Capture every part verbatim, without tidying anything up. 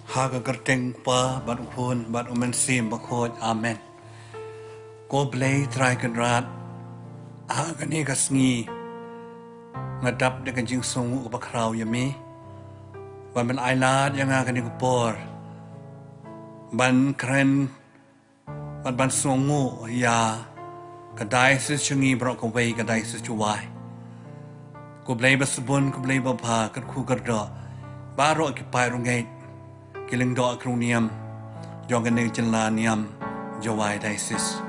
Ha ka kyrteng Kpa bad u Khun bad u Mynsiem Bakhuid. Amen. Ko Blei Trai Kynrad, ha kane ka sngi nga dap da ka jingsngewnguh kaba khraw ïa me. Ba men ai lad ïa nga kane ka por ban kren bad ban sngewnguh ïa ka diocese jong ngi baroh kawei, ka diocese Jowai. Ko Blei ba sbun, ko Blei ba bha, kyrkhu kyrdoh baroh ki paid riewngeit, ki lyngdoh ki riewniam jong kane ka jylla niam Jowai diocese.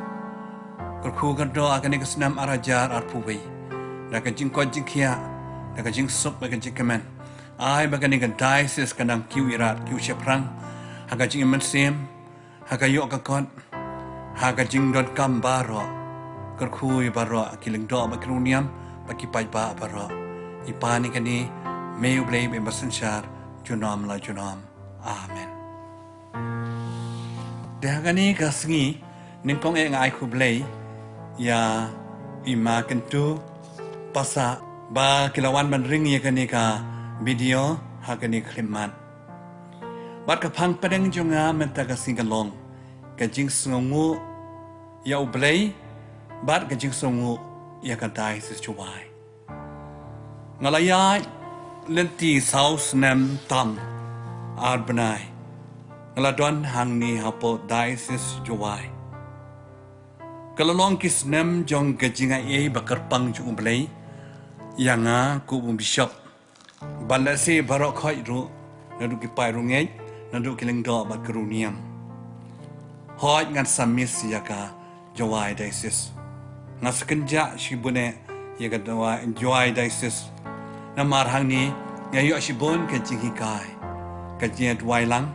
Kyrkhu kyrdoh ha kane ka snem ar hajar arphew wei, da ka jingkoit jingkhiah, da ka jingsuk, da ka jingkmen, ai ba kane ka diocese kan nang kiew ïarap kiew shaphrang ha ka jingim mynsiem, ha ka ïoh ka kot, ha ka jingdonkam baroh. Kyrkhu ïa baroh ki lyngdoh bad ki riewniam bad ki paidbah baroh. I pan ïa kane, me U Blei ba im ba synshar junom la junom. Amen. Te ha kane ka sngi, nyngkong eh nga ai khublei ïa i Ma Kyntu Passah ba ki la wan ban ring ïa kane ka video ha kane ka khyllipmat. Bad ka phang pdeng jong nga mynta ka sngi ka long ka jingsngewnguh ïa U Blei bad ka jingsngewnguh ïa ka diocese Jowai. Nga la ïaid lynti saw snem tam ar bnai nga la don hangne hapoh diocese Jowai. Ka la long ki snem jong ka jingaiei ba kyrpang jong U Blei ïa nga kum u bishop. Ba lehse baroh khoit ruh, naduh ki paid riewngeit, naduh ki lyngdoh bad ki riewniam. Hooid, ngan sa miss ïa ka Jowai diocese. Nga sa kynjah shibun eh ïa ka Jowai, Jowai diocese. Namar hangne nga ïoh shibun ka jinghikai, ka jingïaduwai lang,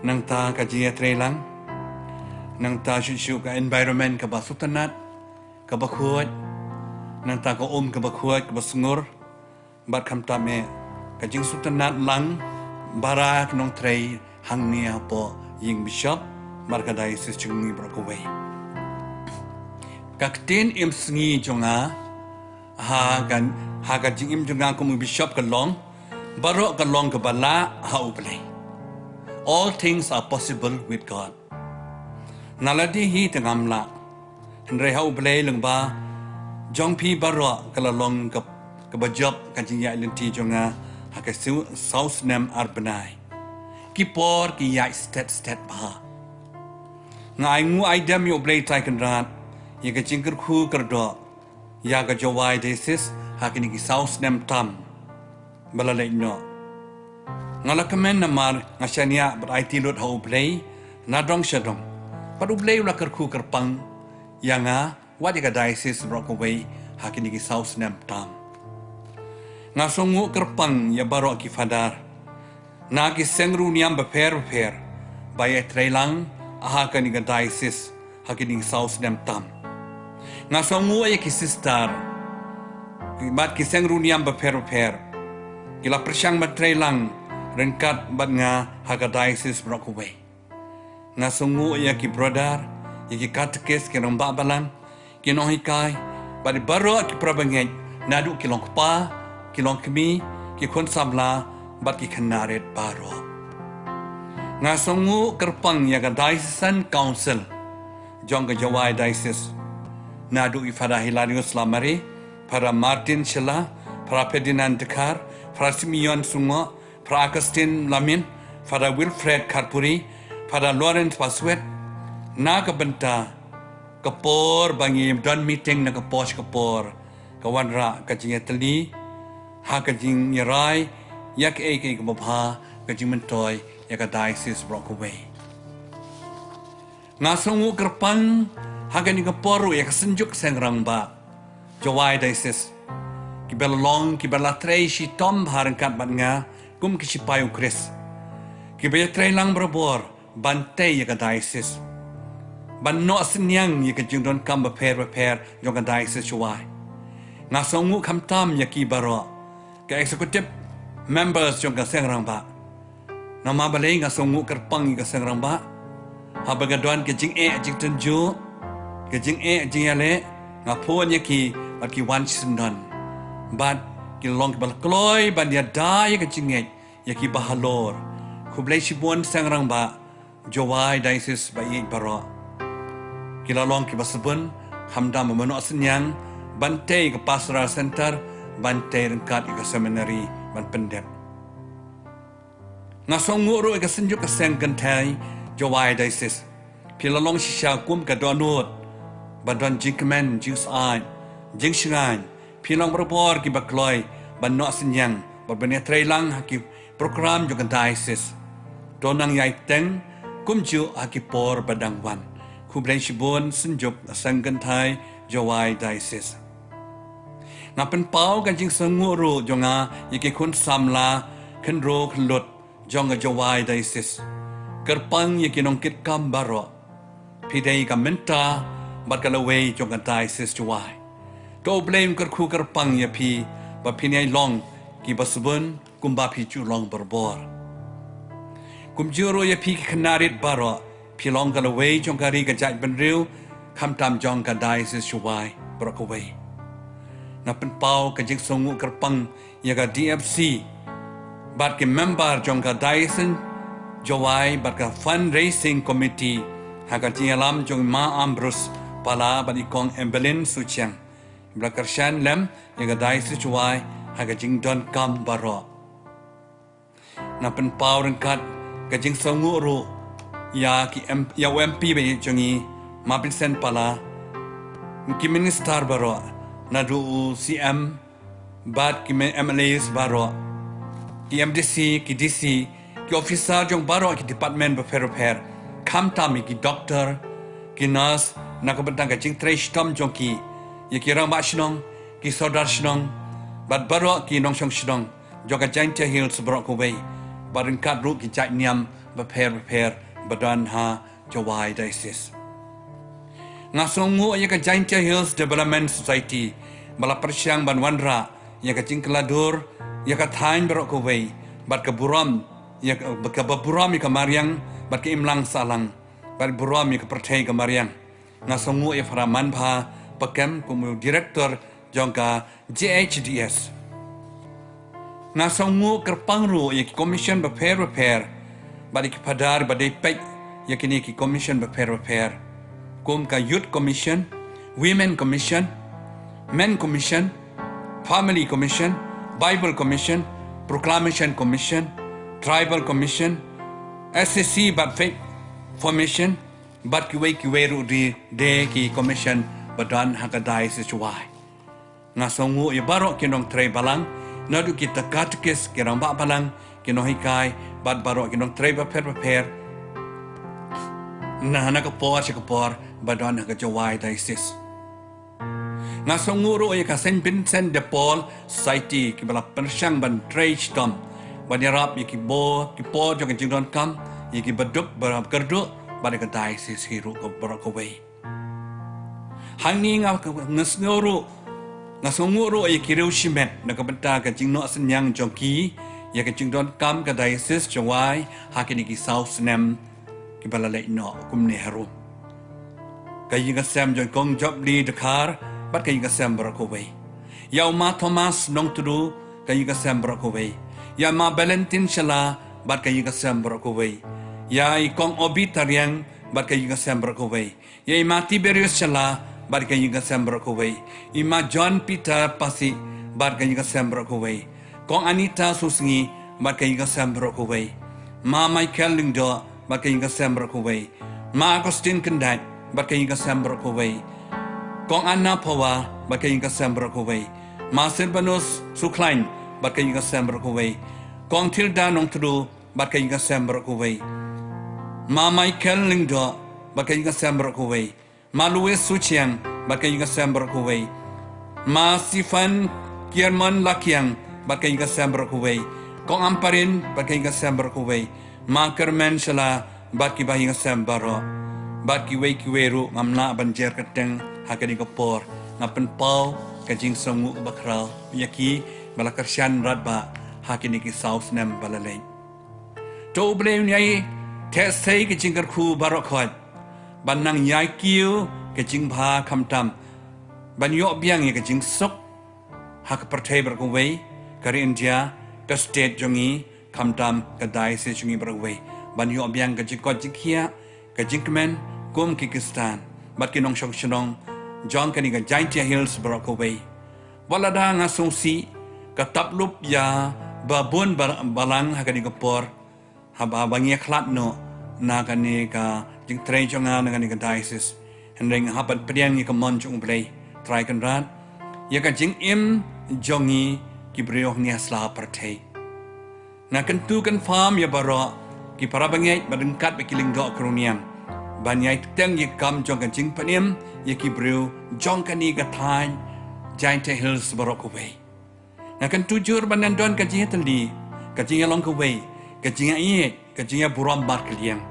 nangta ka jingïatreilang, nangta shuh shuh ka environment kaba sngewtynnat, kaba khuid, nangta ka um kaba khuid, kaba sngur, bad khamtam eh ka jingsngewtynnat lang ba ki nongtrei hangne hapoh ïing bishop bad ka diocese jong ngi baroh kawei. Ka ktien im sngi jong nga ha ka, ha ka jingim jong nga kum u bishop ka long, baroh ka long kaba lah ha U Blei. All things are possible with God. Nalor hi te ngam lah, hynrei ha U Blei lyngba jong phi baroh ka la long ka, kaba jop ka jingïaid lynti jong nga ha ka saw, saw snem ar bnai. Ki por ki ïaid stet stet bha. Nga ainguh aidem ïa U Blei Trai Kynrad ïa ka jingkyrkhu kyrdoh ïa ka Jowai diocese ha kine ki saw snem tam ba la leit noh. Nga la kmen namar nga shaniah bad aiti lut ha U Blei na dong sha dong. Bad U Blei u la kyrkhu kyrpang ïa nga wat ïa ka diocese baroh kawei ha kine ki saw snem tam. Nga sngewnguh kyrpang ïa baroh ki fadar na ki seng riewniam bapher bapher ba ïatreilang ha kane ka diocese ha kine ki saw snem tam. Nga sngewnguh ïa ki sister bad ki seng riewniam bapher bapher ki la pyrshang ban treilang ryngkat bad nga ha ka diocese baroh kawei. Nga sngewnguh ïa ki brother, ïa ki katekist, ki rangbah balang, ki nonghikai bad baroh ki parabangeit, naduh ki long kpa, ki long kmie, ki khun samla bad ki khynnah rit baroh. Nga sngewnguh kyrpang ïa ka Diocesan Council jong ka Jowai Diocese, naduh i Father Hilarius Lamare, Father Martin Shylla, Father Ferdinand Dkhar, Father Simeon Sungoh, Father Augustine Lamin, Father Wilfred Kharpuri, Father Lawrence Paswet, na ka bynta ka por ba ngi don meeting na ka por sha ka por, ka wanrah ka jingïatylli ha ka jingïarai ïa kaei kaei kaba bha, ka jingmyntoi ïa ka diocese baroh kawei. Nga sngewnguh kyrpang ha kane ka por ruh ïa ka Synjuk Seng Rangbah Jowai Diocese, kiba la long, kiba la trei shitom ha ryngkat bad nga kum ki shipai U Khrist, kiba ïatrei lang barabor ban tei ïa ka diocese, ban noh synñiang ïa ka jingdonkam bapher bapher jong ka Diocese Jowai. Nga sngewnguh khamtam ïa ki baroh, ka executive members jong ka Seng Rangbah. Namar balei nga sngewnguh kyrpang ïa ka Seng Rangbah? Haba ka don ka jingeh jingtynjuh, ka jingeh jingïaleh, nga phone ïa ki bad ki wan shisyndon. Bad ki long kiba la kloi ban ïada ïa ka jingngeit ïa kiba halor, Khublei shibun seng rangbah Jowai Diocese ba ïeit baroh. Ki la long kiba sbun, khamtam ba mynno synñiang, ban tei ka Pastoral Center, ban tei ryngkat ïa ka seminary, ban pyndep. Nga sngewnguh ruh ïa ka synjuk ka seng kynthei Jowai Diocese. Phi la long shisha kum ka dohnud ba don jingkmen, jingsngewsih, jingshngaiñ. Phi long barabor kiba kloi ban noh synñiang bad ban ïatreilang ha ki program jong ka diocese. To nang ïai teng kumjuh ha ki por ba dang wan. Khublei shibun synjuk ka seng kynthei Jowai Diocese. Nga pynpaw ka jingsngewnguh ruh jong nga ïa ki khun samla khynroo khynlut jong ka Jowai Diocese. Kyrpang ïa ki nongkitkam baroh. Phi dei ka mynta bad ka lawei jong ka Diocese Jowai. To U Blei un kyrkhu kyrpang ïa phi ba phin ïai long kiba sbun kumba phi ju long barabor. Kumjuh ruh ïa phi ki khynnah rit baroh, phi long ka lawei jong ka ri ka jaitbynriew, khamtam jong ka Diocese Jowai baroh kawei. Nga pynpaw ka jingsngewnguh kyrpang ïa ka D F C bad ki member jong ka Diocese Jowai bad ka Fundraising Committee ha ka jingïalam jong Ma Ambrose Pala bad i Kong Evelyn Suchiang. Ba la kyrshan lem ïa ka Diocese Jowai ha ka jingdonkam baroh. Nga pynpaw ryngkat ka jingsngewnguh ruh ïa ki M-, ïa u M P ba ïeit jong ngi, Ma Vincent Pala, ki minister baroh, naduh u C M bad ki M-, M L As baroh, ki M D C, ki D C, ki officer jong baroh ki department bapher bapher, khamtam ïa ki doctor, ki nurse, na ka bynta ka jingtrei shitom jong ki ïa ki rangbah shnong, ki sordar shnong, bad baroh ki nongshong shnong jong ka Jaintia Hills baroh kawei, bad ryngkat ruh ki jait niam bapher bapher ba don ha Jowai Diocese. Nga sngewnguh ïa ka Jaintia Hills Development Society ba la pyrshang ban wanrah ïa ka jingkylla dur ïa ka thaiñ baroh kawei bad ka burom ïa ka, kaba burom ïa ka mariang bad ka imlang sahlang bad burom ïa ka pyrthei ka mariang. Nga sngewnguh ïa Phra Manbha Pakem kum u director jong ka J H D S. Nga sngewnguh kyrpang ruh ïa ki commission bapher bapher bad ïa ki phadar ba dei peit ïa kine ki commission bapher bapher, kum ka Youth Commission, Women Commission, Men Commission, Family Commission, Bible Commission, Proclamation Commission, Tribal Commission, S C C bad Faith Formation, bad kiwei kiwei ruh de ki commission ba don ha ka Diocese Jowai. Nga sngewnguh ïa baroh ki nongtrei balang, naduh kita katekis, ki rangbah balang, ki nonghikai, bad baroh ki nongtrei bapher bapher na, na ka por sha ka por ba don ha ka Jowai Diocese. Nga sngewnguh ruh ïa ka Saint Vincent de Paul Society kiba la pyrshang ban trei shitom ban ïarap ïa ki bor, ki por jong ka jingdonkam ïa ki baduk ba kyrduh bad ïa ka Diocese hi ruh ka baroh kawei. Hangne nga, nga sngew ruh, nga sngewnguh ruh ïa ki riew shimet na ka bynta ka jingnoh synñiang jong ki ïa ka jingdonkam ka Diocese Jowai ha kine ki saw snem kiba la leit noh kumne harum. Ka ïing ka sem jong Kong Jopli Dkhar bad ka ïing ka sem baroh kawei. Ïa u Ma Thomas Nongtdu, ka ïing ka sem baroh kawei. Ïa Ma Valentine Shylla bad ka ïing ka sem baroh kawei. Ïa i Kong Obi Tariang bad ka ïing ka sem baroh kawei. Ïa i Ma Tiberius Shylla bad ka ïing ka sem baroh kawei. I Ma John Peter Pasi bad ka ïing ka sem baroh kawei. Kong Anita Susngi bad ka ïing ka sem baroh kawei. Ma Michael Lyngdoh bad ka ïing ka sem baroh kawei. Ma Augustine Kyndait bad ka ïing ka sem baroh kawei. Kong Anna Phawa bad ka ïing ka sem baroh kawei. Ma Silvanus Sukhlain bad ka ïing ka sem baroh kawei. Kong Tilda Nongtdu bad ka ïing ka sem baroh kawei. Ma Michael Lyngdoh bad ka ïing ka sem baroh kawei. Ma Louis Suchiang bad ka ïing ka sem baroh kawei. Ma Sifan Kiermon Lakiang bad ka ïing ka sem baroh kawei. Kong Amparin bad ka ïing ka sem baroh kawei. Ma Kermen Shylla bad kiba ïing ka sem baroh. Bad kiwei kiwei ruh ngam lah ban jer kyrteng ha kane ka por. Nga pynpaw ka jingsngewnguh bakhraw ïa ki ba la kyrshan radbah ha kine ki saw snem ba la leit. To U Blei un ïai theh sei ka jingkyrkhu baroh khoit ban nang ïai kiew ka jingbha khamtam ban ïoh biang ïa ka jingsuk ha ka pyrthei baroh kawei, ka ri India, ka state jong ngi, khamtam ka diocese jong ngi baroh kawei, ban ïoh biang ka jingkoit jingkhiah, ka jingkmen kum ki Khristan bad ki nongshong shnong jong kane ka Jaintia Hills baroh kawei. Wat lada nga sngewsih ka tap lup ïa ba bun ba-, balang ha kane ka por, haba ba ngi ïakhlad noh na kane ka jingtrei jong nga na kane ka diocese. Hynrei nga hap ban pdiang ïa ka mon jong U Blei Trai Kynrad ïa ka jingim jong ngi ki briew hangne ha sla pyrthei. Nga kyntu kynpham ïa baroh ki para bangeit ba ryngkat bad ki lyngdoh ka riewniam ban ïai kyrteng ïa ka kam jong ka jingpynim ïa ki briew jong kane ka thaiñ Jaintia Hills baroh kawei. Nga kyntu jur ban nang don ka jingïatylli, ka jingïalong kawei, ka jingïaieit, ka jingïaburom markylliang,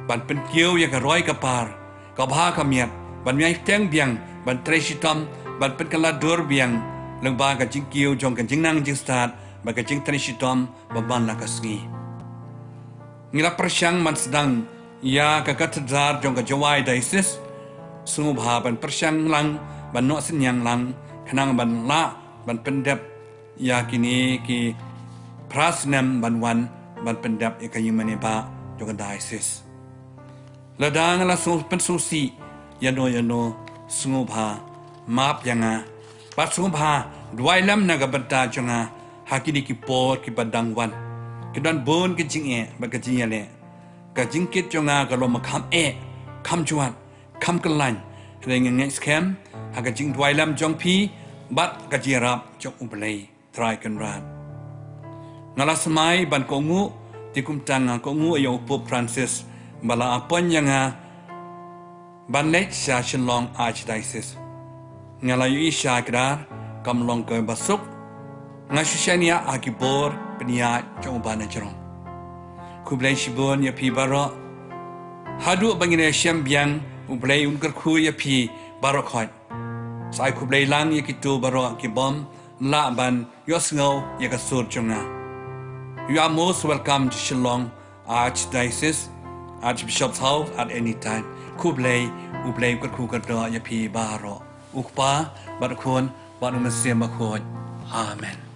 ban pynkiew ïa ka roi ka par, ka bha ka miat, ban ïai kyrteng biang, ban trei shitom, ban pynkylla dur biang lyngba ka jingkiew jong ka jingnang jingstad bad ka jingtrei shitom ba man la ka sngi. Ngi la pyrshang ban sdang ïa ka Cathedral jong ka Jowai Diocese. Sngewbha ban pyrshang lang, ban noh synñiang lang, khnang ban lah ban pyndep ïa kine ki phra snem ban wan ban pyndep ïa ka ïingmane bah jong ka diocese. Lada nga la sngew pynsngewsih ïano ïano, sngewbha map ïa nga. Bad sngewbha duwai lem na ka bynta jong nga ha kine ki por kiba dang wan. Ki don bun ki jingeh bad ka jingïaleh. Ka jingkit jong nga ka long ba kham eh, kham jwat, kham kyllain. Hynrei nga ngeit skhem ha ka jingduwai lem jong phi bad ka jingïarap jong U Blei Trai Kynrad. Nga la smai ban kohnguh, te kumta nga kohnguh ïa u Pope Francis ba la appoint ïa nga ban leit sha Shillong Archdiocese. Nga la ïohi shai kdar kam long kaba suk. Nga shu shaniah ha ki bor pynïaid jong U Banajrong. Khublei shibun ïa phi baroh. Haduh ba ngin ïashem biang, U Blei un kyrkhu ïa phi baroh khoit. Sa ai khublei lang ïa kito baroh ki bym lah ban ïohsngew ïa ka sur jong nga. You are most welcome to Shillong Archdiocese, Archbishop's House at any time. Khublei, U Blei u kyrkhu kyrdoh ïa phi baroh. U Kpa bad U Khun bad U Mynsiem Bakhuid. Amen.